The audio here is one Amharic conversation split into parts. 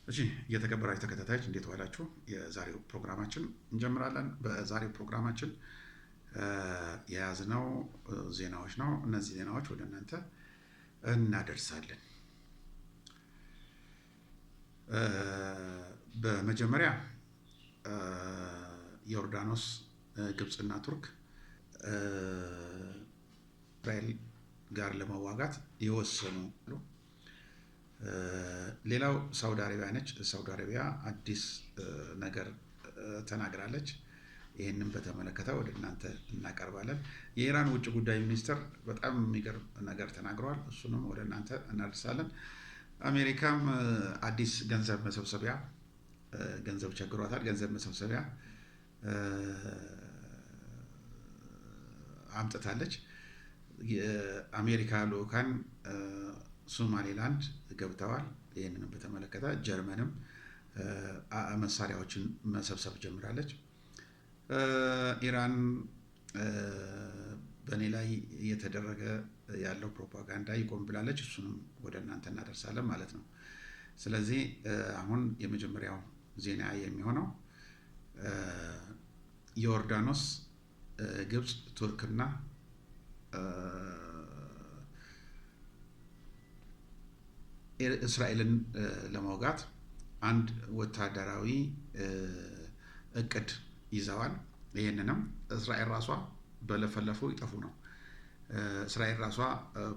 እሺ የተከበራችሁ ተከታታዮች እንዴት ዋላችሁ? የዛሬው ፕሮግራማችን እንጀምራለን። በዛሬው ፕሮግራማችን የያዝነው ዜናዎች ነው። እነዚህ ዜናዎች ወደ እናንተ እናደርሳለን። በመጀመሪያ ዮርዳኖስ፣ ግብፅና ቱርክ እስራኤል ጋር ለመዋጋት የወሰኑ። ሌላው ሳውዲ አረቢያ ነች። ሳውዲ አረቢያ አዲስ ነገር ተናግራለች። ይህንን በተመለከተ ወደ እናንተ እናቀርባለን። የኢራን ውጭ ጉዳይ ሚኒስትር በጣም የሚገርም ነገር ተናግረዋል። እሱንም ወደ እናንተ እናደርሳለን። አሜሪካም አዲስ ገንዘብ መሰብሰቢያ፣ ገንዘብ ቸግሯታል። ገንዘብ መሰብሰቢያ አምጥታለች። የአሜሪካ ልዑካን ሶማሌላንድ ገብተዋል። ይህንንም በተመለከተ ጀርመንም መሳሪያዎችን መሰብሰብ ጀምራለች። ኢራን በእኔ ላይ እየተደረገ ያለው ፕሮፓጋንዳ ይቆም ብላለች። እሱንም ወደ እናንተ እናደርሳለን ማለት ነው። ስለዚህ አሁን የመጀመሪያው ዜና የሚሆነው ዮርዳኖስ፣ ግብፅ፣ ቱርክና እስራኤልን ለመውጋት አንድ ወታደራዊ እቅድ ይዘዋል። ይህንንም እስራኤል ራሷ በለፈለፉ ይጠፉ ነው። እስራኤል ራሷ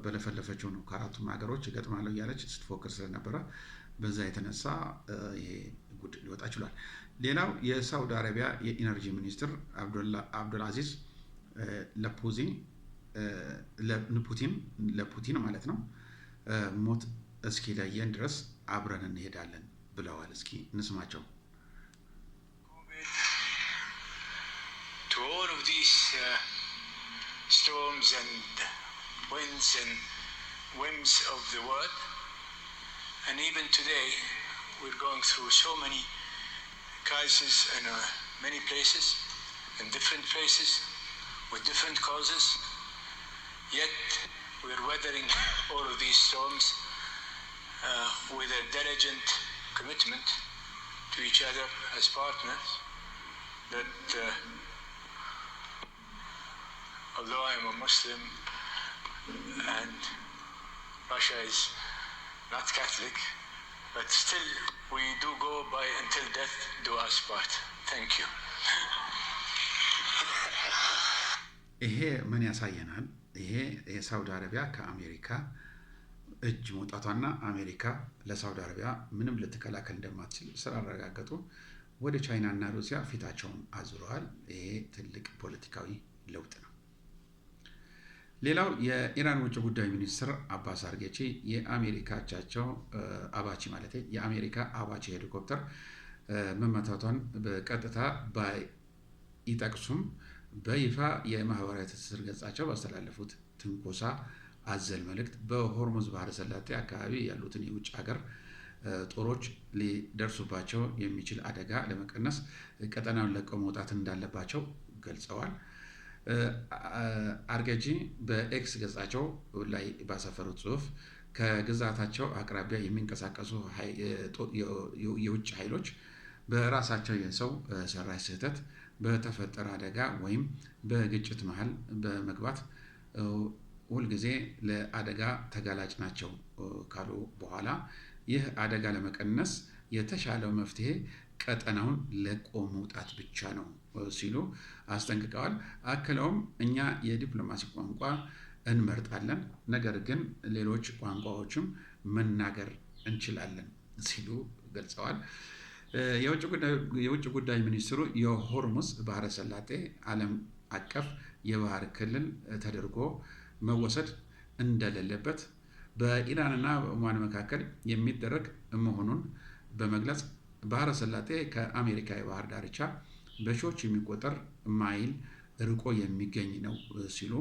በለፈለፈችው ነው፣ ከአራቱም ሀገሮች እገጥማለሁ እያለች ስትፎክር ስለነበረ በዛ የተነሳ ይሄ ጉድ ሊወጣ ችሏል። ሌላው የሳውዲ አረቢያ የ energy ሚኒስትር አብዱልአዚዝ ለፑቲን ማለት ነው፣ ሞት እስኪለየን ድረስ አብረን እንሄዳለን ብለዋል። እስኪ እንስማቸው። To all of these storms and winds and whims of the world. And even today, we're going through so many crises in many places, in different places, with different causes. Yet, we're weathering all of these storms with a diligent commitment to each other as partners that although I am a Muslim and Russia is not Catholic, but still we do go by until death do us part. Thank you. ይሄ ምን ያሳየናል? ይሄ የሳውዲ አረቢያ ከአሜሪካ እጅ መውጣቷና አሜሪካ ለሳውዲ አረቢያ ምንም ልትከላከል እንደማትችል ስላረጋገጡ ወደ ቻይና እና ሩሲያ ፊታቸውን አዙረዋል። ይሄ ትልቅ ፖለቲካዊ ለውጥ ነው። ሌላው የኢራን ውጭ ጉዳይ ሚኒስትር አባስ አራግቺ የአሜሪካ አቻቸው አፓቺ ማለት የአሜሪካ አፓቺ ሄሊኮፕተር መመታቷን በቀጥታ ባይጠቅሱም በይፋ የማህበራዊ ትስስር ገጻቸው ባስተላለፉት ትንኮሳ አዘል መልእክት በሆርሙዝ ባህረ ሰላጤ አካባቢ ያሉትን የውጭ ሀገር ጦሮች ሊደርሱባቸው የሚችል አደጋ ለመቀነስ ቀጠናውን ለቀው መውጣት እንዳለባቸው ገልጸዋል። አራግቺ በኤክስ ገጻቸው ላይ ባሰፈሩት ጽሁፍ ከግዛታቸው አቅራቢያ የሚንቀሳቀሱ የውጭ ኃይሎች በራሳቸው የሰው ሰራሽ ስህተት በተፈጠረ አደጋ ወይም በግጭት መሀል በመግባት ሁልጊዜ ለአደጋ ተጋላጭ ናቸው ካሉ በኋላ ይህ አደጋ ለመቀነስ የተሻለው መፍትሄ ቀጠናውን ለቆ መውጣት ብቻ ነው ሲሉ አስጠንቅቀዋል። አክለውም እኛ የዲፕሎማሲ ቋንቋ እንመርጣለን፣ ነገር ግን ሌሎች ቋንቋዎችም መናገር እንችላለን ሲሉ ገልጸዋል። የውጭ ጉዳይ ሚኒስትሩ የሆርሙዝ ባህረ ሰላጤ ዓለም አቀፍ የባህር ክልል ተደርጎ መወሰድ እንደሌለበት በኢራንና በኦማን መካከል የሚደረግ መሆኑን በመግለጽ ባህረ ሰላጤ ከአሜሪካ የባህር ዳርቻ በሺዎች የሚቆጠር ማይል ርቆ የሚገኝ ነው ሲሉ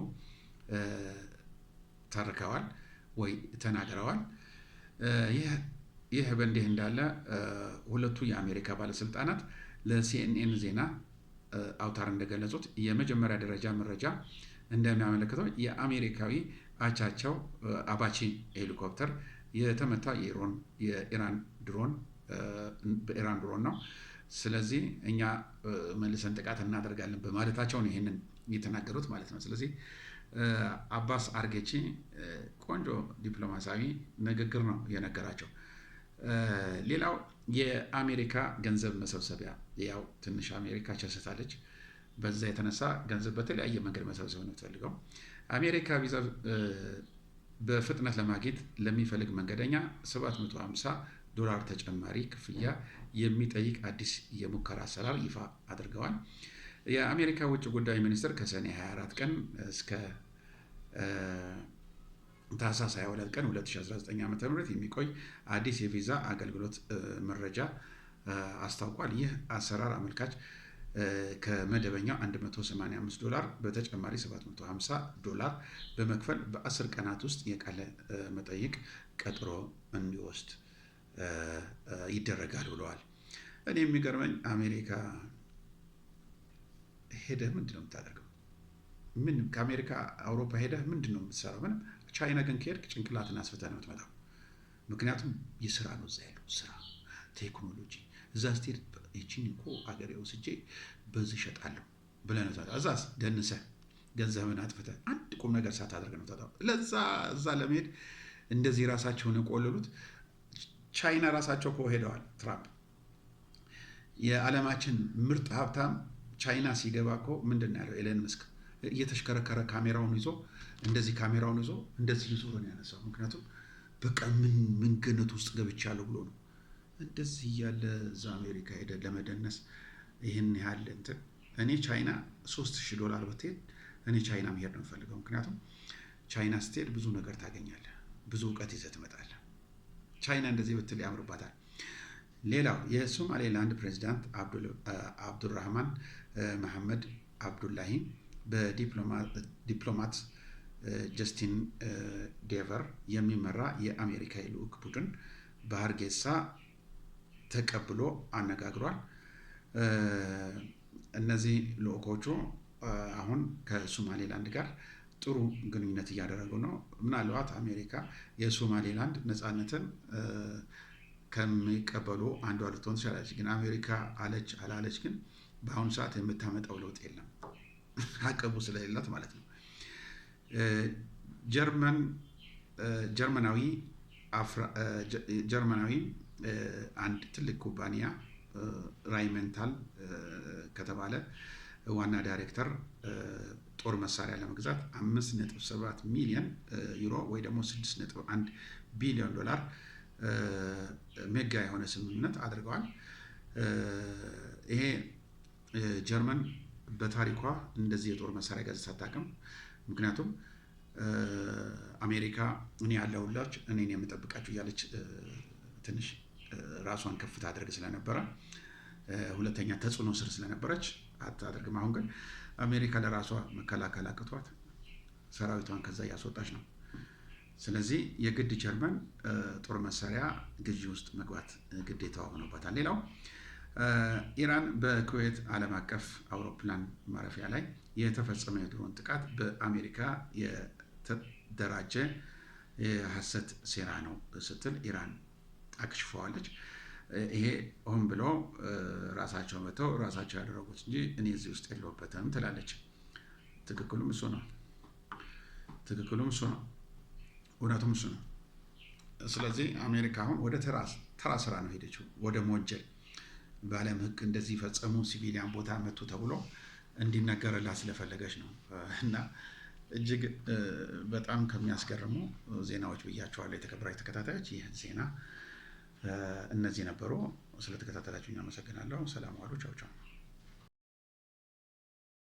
ተርከዋል ወይ ተናግረዋል። ይህ በእንዲህ እንዳለ ሁለቱ የአሜሪካ ባለስልጣናት ለሲኤንኤን ዜና አውታር እንደገለጹት የመጀመሪያ ደረጃ መረጃ እንደሚያመለክተው የአሜሪካዊ አቻቸው አፓቺ ሄሊኮፕተር የተመታ የኢራን ድሮን በኢራን ድሮን ነው። ስለዚህ እኛ መልሰን ጥቃት እናደርጋለን በማለታቸው ነው ይህንን የተናገሩት ማለት ነው። ስለዚህ አባስ አርጌቺ ቆንጆ ዲፕሎማሲያዊ ንግግር ነው የነገራቸው። ሌላው የአሜሪካ ገንዘብ መሰብሰቢያ፣ ያው ትንሽ አሜሪካ ቸስታለች። በዛ የተነሳ ገንዘብ በተለያየ መንገድ መሰብሰብ ነው የምትፈልገው። አሜሪካ ቪዛ በፍጥነት ለማግኘት ለሚፈልግ መንገደኛ $750 ተጨማሪ ክፍያ የሚጠይቅ አዲስ የሙከራ አሰራር ይፋ አድርገዋል። የአሜሪካ ውጭ ጉዳይ ሚኒስትር ከሰኔ 24 ቀን እስከ ታህሳስ 22 ቀን 2019 ዓ.ም የሚቆይ አዲስ የቪዛ አገልግሎት መረጃ አስታውቋል። ይህ አሰራር አመልካች ከመደበኛው $185 በተጨማሪ $750 በመክፈል በ10 ቀናት ውስጥ የቃለ መጠይቅ ቀጠሮ እንዲወስድ ይደረጋል ብለዋል። እኔ የሚገርመኝ አሜሪካ ሄደህ ምንድን ነው የምታደርገው? ምን ከአሜሪካ አውሮፓ ሄደህ ምንድን ነው የምትሰራው? ምንም። ቻይና ግን ከሄድክ ጭንቅላትን አስፍተህ ነው የምትመጣው። ምክንያቱም የስራ ነው እዛ ያለው ስራ፣ ቴክኖሎጂ። እዛ ስትሄድ ይቺን እኮ አገሬ ወስጄ በዚህ እሸጣለሁ ብለህ ነው የምትመጣው። እዛስ ደንሰህ ገንዘብን አጥፍተህ አንድ ቁም ነገር ሳታደርግ ነው የምትመጣው። ለዛ እዛ ለመሄድ እንደዚህ ራሳቸውን የቆለሉት ቻይና ራሳቸው እኮ ሄደዋል። ትራምፕ የዓለማችን ምርጥ ሀብታም ቻይና ሲገባ እኮ ምንድን ነው ያለው? ኤለን መስክ እየተሽከረከረ ካሜራውን ይዞ እንደዚህ፣ ካሜራውን ይዞ እንደዚህ ይዞ ነው ያነሳው። ምክንያቱም በቃ ምን ምን ገነት ውስጥ ገብቻለሁ ብሎ ነው። እንደዚህ እያለ እዛ አሜሪካ ሄደ ለመደነስ ይህን ያህል እንትን። እኔ ቻይና $3000 ብትሄድ እኔ ቻይና መሄድ ነው የምፈልገው። ምክንያቱም ቻይና ስትሄድ ብዙ ነገር ታገኛለህ፣ ብዙ እውቀት ይዘህ ትመጣለህ። ቻይና እንደዚህ ብትል ያምርባታል። ሌላው የሶማሌላንድ ፕሬዚዳንት አብዱራህማን መሐመድ አብዱላሂ በዲፕሎማት ጀስቲን ዴቨር የሚመራ የአሜሪካ የልዑክ ቡድን በሀርጌሳ ተቀብሎ አነጋግሯል። እነዚህ ልዑኮቹ አሁን ከሶማሌላንድ ጋር ጥሩ ግንኙነት እያደረጉ ነው። ምናልባት አሜሪካ የሶማሌላንድ ነፃነትን ከሚቀበሉ አንዷ ልትሆን ትችላለች። ግን አሜሪካ አለች አላለች ግን በአሁኑ ሰዓት የምታመጣው ለውጥ የለም፣ አቅሙ ስለሌላት ማለት ነው። ጀርመን ጀርመናዊ ጀርመናዊ አንድ ትልቅ ኩባንያ ራይንሜታል ከተባለ ዋና ዳይሬክተር ጦር መሳሪያ ለመግዛት 5.7 ሚሊዮን ዩሮ ወይ ደግሞ 6.1 ቢሊዮን ዶላር mega የሆነ ስምምነት አድርገዋል። ይሄ ጀርመን በታሪኳ እንደዚህ የጦር መሳሪያ ገዝታ አታውቅም። ምክንያቱም አሜሪካ እኔ ያለሁላችሁ፣ እኔን የምጠብቃችሁ እያለች ትንሽ ራሷን ከፍ ታደርግ ስለነበረ፣ ሁለተኛ ተጽዕኖ ስር ስለነበረች አታደርግም። አሁን ግን አሜሪካ ለራሷ መከላከል አቅቷት ሰራዊቷን ከዛ እያስወጣች ነው። ስለዚህ የግድ ጀርመን ጦር መሳሪያ ግዢ ውስጥ መግባት ግዴታዋ ሆኖባታል። ሌላው ኢራን በኩዌት ዓለም አቀፍ አውሮፕላን ማረፊያ ላይ የተፈጸመ የድሮን ጥቃት በአሜሪካ የተደራጀ የሐሰት ሴራ ነው ስትል ኢራን አክሽፈዋለች። ይሄ ሆን ብሎ ራሳቸው መተው ራሳቸው ያደረጉት እንጂ እኔ እዚህ ውስጥ የለሁበትም ትላለች። ትክክሉም እሱ ነው። ትክክሉም እሱ ነው። እውነቱም እሱ ነው። ስለዚህ አሜሪካ አሁን ወደ ተራ ስራ ነው ሄደችው፣ ወደ መወንጀል። በዓለም ሕግ እንደዚህ ፈጸሙ፣ civilian ቦታ መቱ ተብሎ እንዲነገርላት ስለፈለገች ነው። እና እጅግ በጣም ከሚያስገርሙ ዜናዎች ብያቸዋለሁ። የተከበራችሁ ተከታታዮች፣ ይህ ዜና እነዚህ ነበሩ። ስለተከታተላችሁ አመሰግናለሁ። ሰላም ዋሉ። ቻው ቻው።